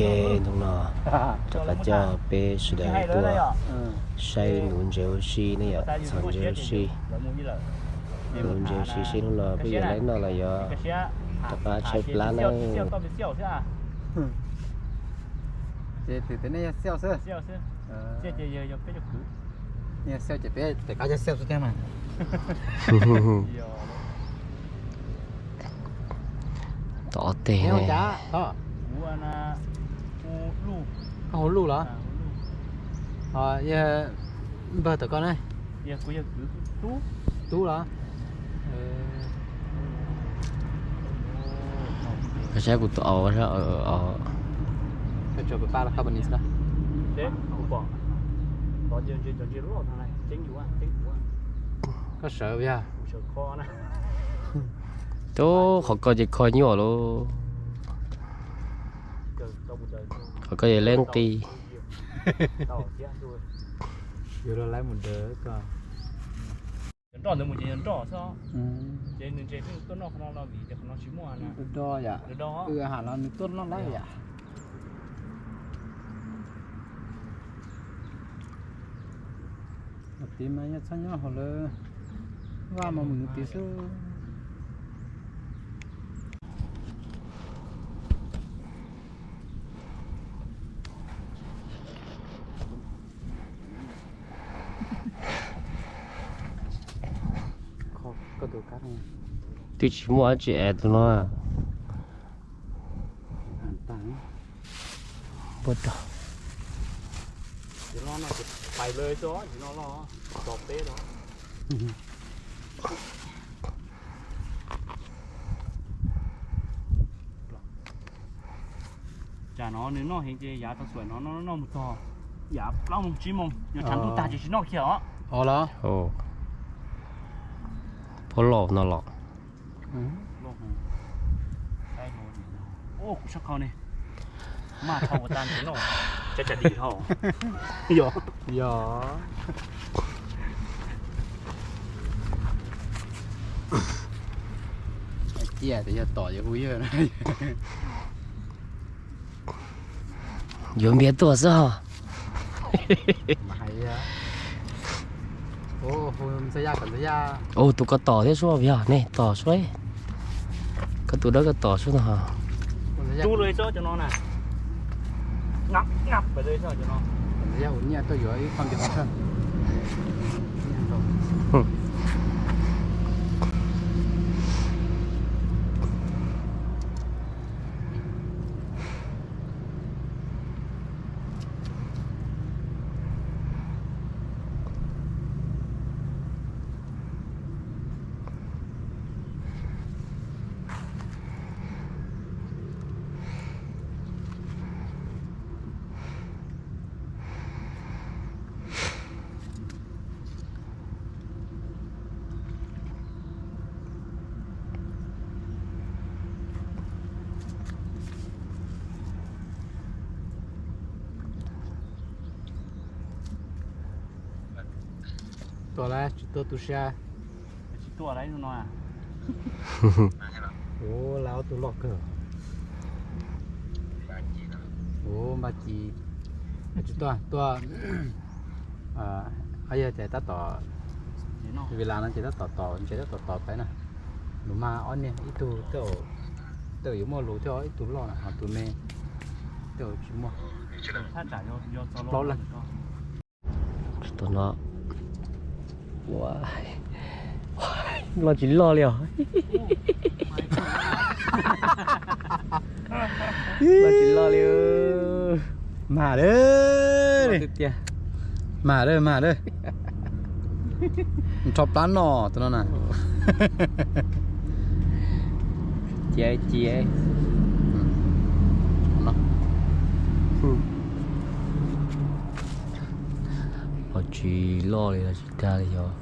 Hnub no rov qab coj peb sawv daws tuaj saib nuv ntses ua si ne yom, txhos ntses ua si. Nuv ntses ua si seb hnub no peb yuav laib noj los yuav rov qab tshaib plab na. Tom ob teg ne. Koj hu Luj los? Yog npawg tom koj ne? Tub los? Koj saib kuv tus aus, koj tso pab los koj pab ni xwb. Koj sawv yog. Tub, qhov koj ces kho nyuaj lauj. Qhov koj ces leb nqi. Yuav los laib mus daws koj. Nroj ntawd mus ces yog nroj xwb. Ces nws ntshe tuaj noj qhov no no vim tias qhov no tsis muaj na. Do yam, do ham no nws tuaj noj lawm yam. Mas tid mas yog txhob nyob hauv lawv vaj mas mus nws tid xwb. Twb tsis muaj dab tsi es tus no. Npua rog. Tsam no nws noj heev ces yav tau xuam no noj mus txog yav plaub moos tsib moos, yog tshav ntuj tag ces tsis noj kiag os. Os los. Phab loj no los. Kuv sab qhau ne, maj dhau tas ntshe noj, tsam tsam dim dhau. Yog. Yog. Cia tias yog tom yuav hu yawg na. Yuav npias tuaj xwb ho. Tus ko tom thiab suab yog ne, tom suab. Koj tus dawb koj tom suab no. Tuaj lawm, tsis tuaj tu siab. Tsis tuaj lawm no. Ua, lawv ob tug loj kawg. Ua, npaj ci. Tsis tuaj, tuaj. Yog ces tab tom, Vila no ces tab tom tos, ntshe tab tom tos peb na. Lus mas ob niag, ib tug tej zaum yuav muaj lus thiab, ib tug loj na, ho tus me tej zaum tsis muaj. Plaub leeg. Tus no loj tsis loj li os. Loj tsis loj li. Mas lawm, mas lawm, mas lawm. Rho plab no tus no na. Cia cia. Los tsis loj li los tsis dag li yog.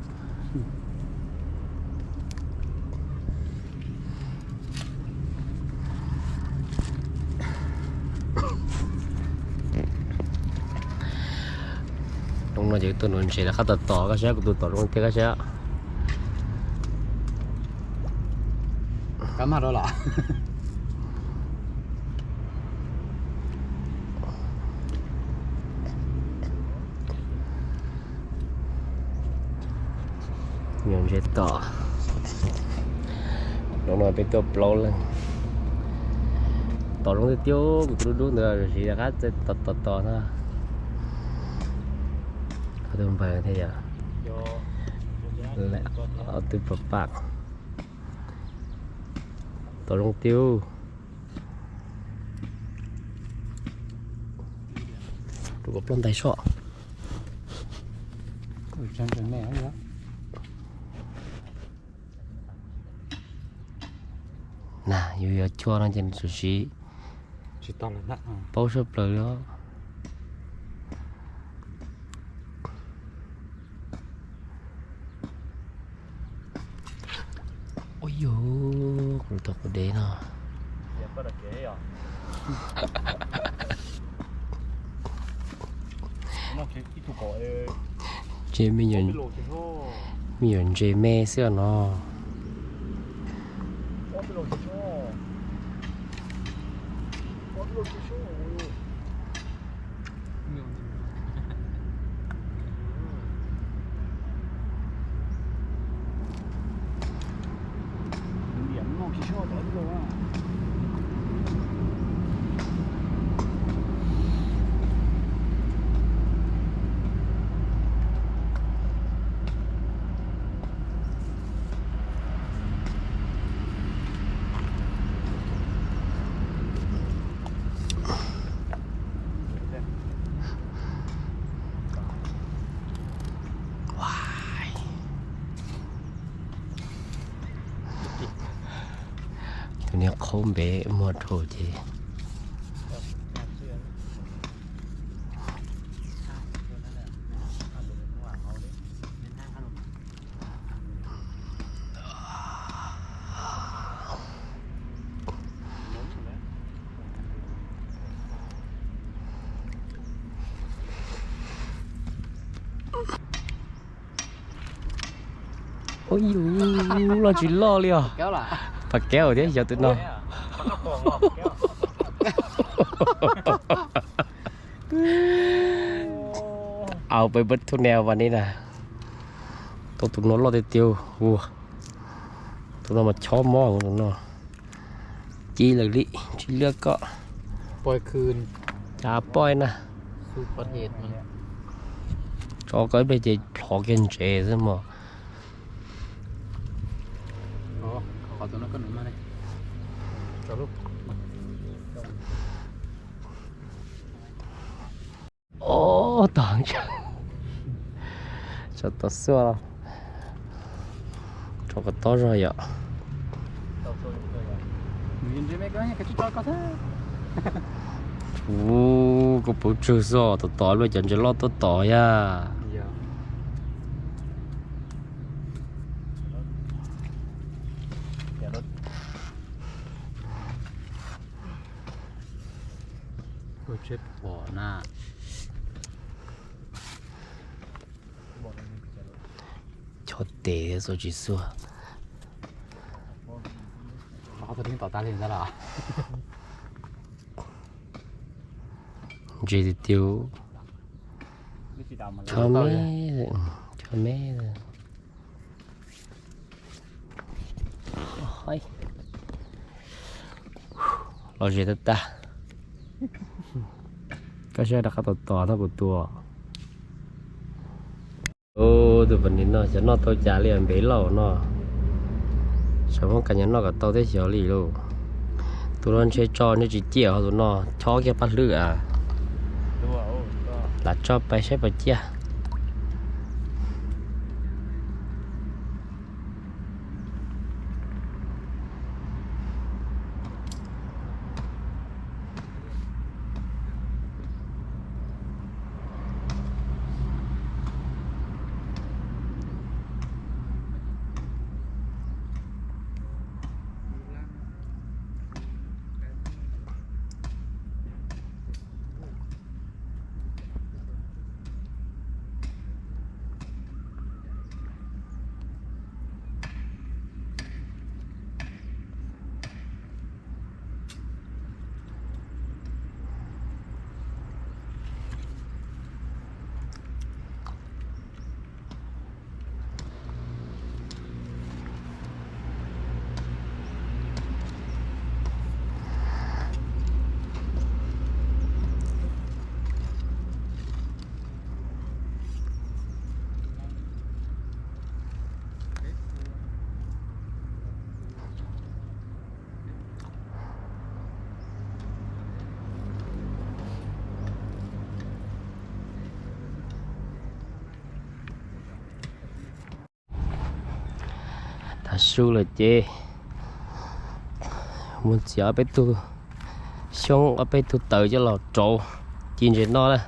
Hnub no ces tuaj nuv ntses rov qab tom tom, koj saib kuv tus tom zoo tiag koj saib. Kab mag rau los. Yog ntses tom, hnub no peb tuaj plaub leeg. Tom zoo tiag tiag, kuv tus dub dub ntawd los sis rov qab txawj tom tom tom no. Ob tug npawg thiab yom, ob tug pam pam. Tom zoo tiag. Rau kom ploj ntais soj. Na, yus yog chua no ces nws tsuas siv paub sab plaws li os. Ua yus, kuv tau kuv dev no. Ces me nyuam ntses me xwb no. Tus niag qhaub npem muag dhau ces. Ua yus, loj tsis loj li os. Pas kev thiab xyov tus no. Au peb peb thub neo vas ni na. Tau tus no loj tiag tiag ua. Tus no mas chob mob tus no. Ci lawm li, tsis liab koj. Cas poj na. Tso koj ib pliag ces plhov kiag ntsev xwb mog. Ob tog, tso tau xuaj los. Tso kom tob zog yom. Ub, koj puv tsawg xwb, tom tom luaj cov ntses loj tuaj tom yam. Chob tes xwb tsis xuaj. Ntses tiag tiag. Chob me, chob me. Lom zem tag tag. Koj saib rov qab tos tos thaub kuv tua. Tus poj niam no xyov noj tau cas li npem lauj no. Xyov muab kas nyas noj kom tau thiab xyov li lauj. Tus no ntshe tso ntshe tsis ciaj ho tus no chob kiag paj hlwb a. Lam tso pais saib puas ciaj. Su lawm ces mus txiav ob peb tug xyoob ob peb tug taws coj los rauv ci ntses noj na.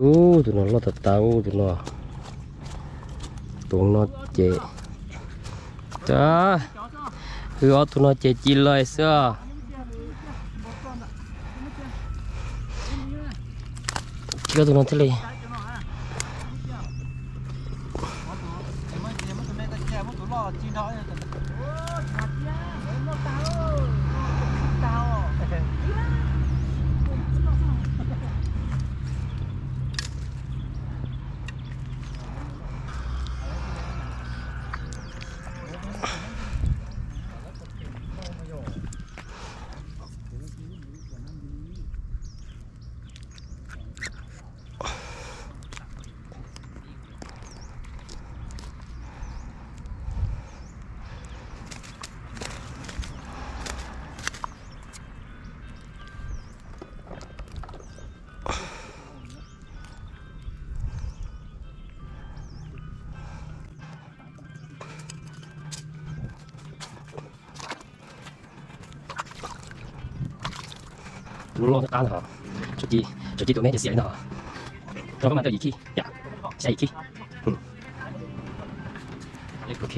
Ub, tus no loj tas tas ub tus no. Tus no ces, hwj ob tug no ces ci lawm xwb. Yog tus no thiaj li. Lub loj thiab qab no, tsam cia tus me ces xiam li no. Rau koj mas tau yim khij, xya yim khij. Ok.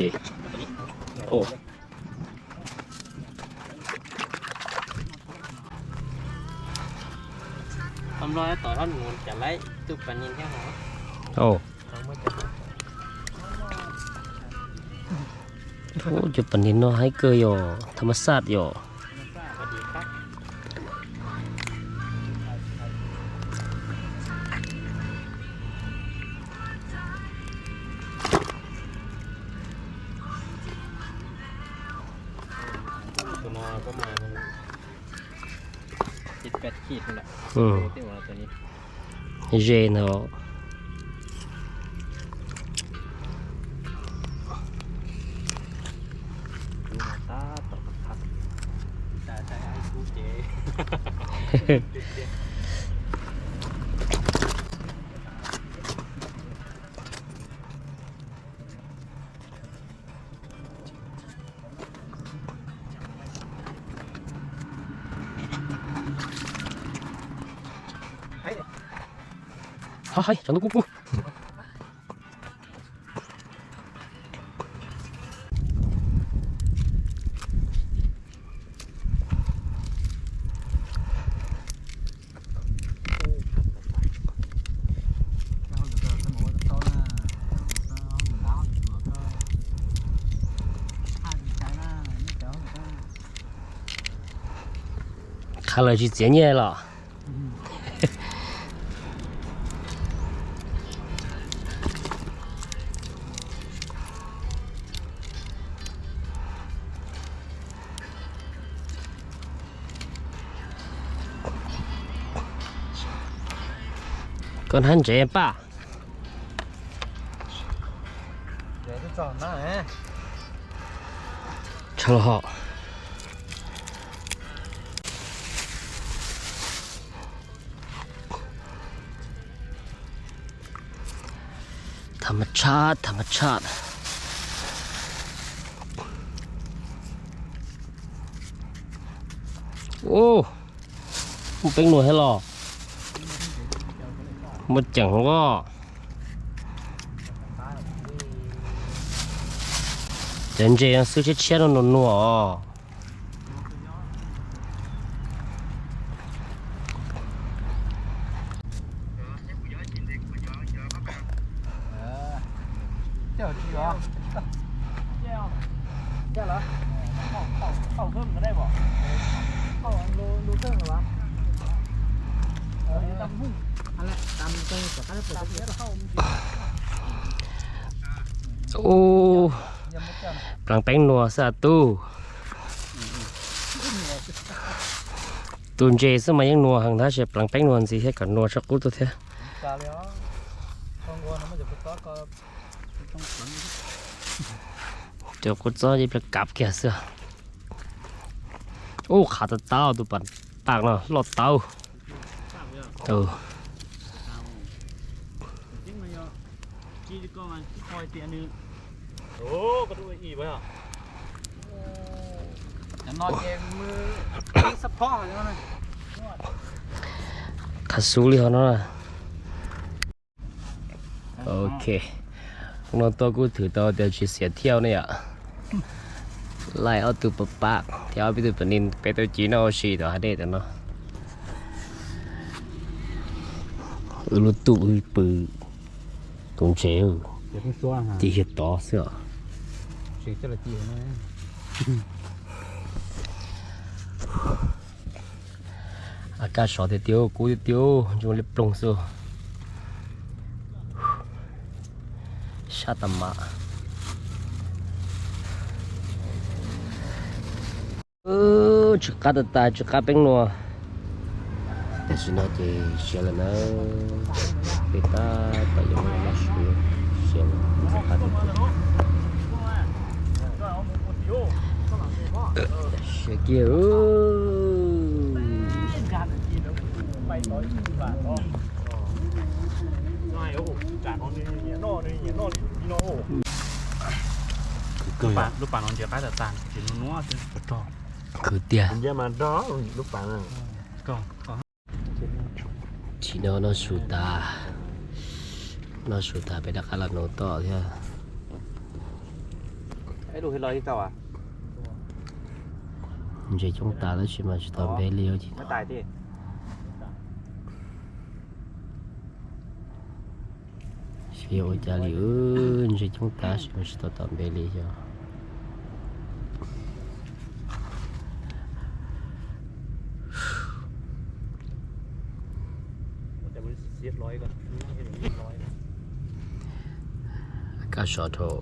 Cov pas nis no haib kawg yom, tham mas xaj yom. Ze ntawd. Haib, tsam no kub kub. Qhav lawm tsis txiav nyiaj los? Koj hnav ntsev paj. Tshaj hom. Tham mas tshaj, tham mas tshaj. Ub, muaj peeb nuas thiab los? Muaj ceem os. Cov ntses no xwb tshiab tshiab no nuas nuas os. Ub, pleev peeb nuas xwb tub. Tus ntses xwb mas yeej nuas heev tab sis pleev peeb nuas ntxiv thiab kom nuas tshaj qub tuaj thiab. Cov kua txob yeej ple kav kiag xwb. Ub, qhav tau tau tus pas pam no loj tau. Qhav xub li ho no. Ok, no tuaj kuj thwm tau tias tsis xiam thiab ne yom. Laij ob tug pas pam thiab ob peb tug pas nis peb tau ci noj ua si tom hav dej tom no. Wb lub tuj wb pw tus ntses, ces yog tod xwb os. A kaj sov tiag tiag, kub tiag tiag, ntsuab liab ploog xwb. Sab tas mam. Tsw qab tag tag, tsw qab peeb nua. Tam sim no ces siav lawm na. Peb tab tom yuav mus noj su, siav lawm, tsw qab tag tag. Siav kiag. Khwv tiag. Tsim no noj su tas, noj su tas peb rov qab los nuv tom thiab. Ntses coob tas tab sis mas tsis tau npe li os. Tsis yog ua cas li, ntses coob tas tab sis mas tsis tau tom npe li xyov. Kaj sov dhau.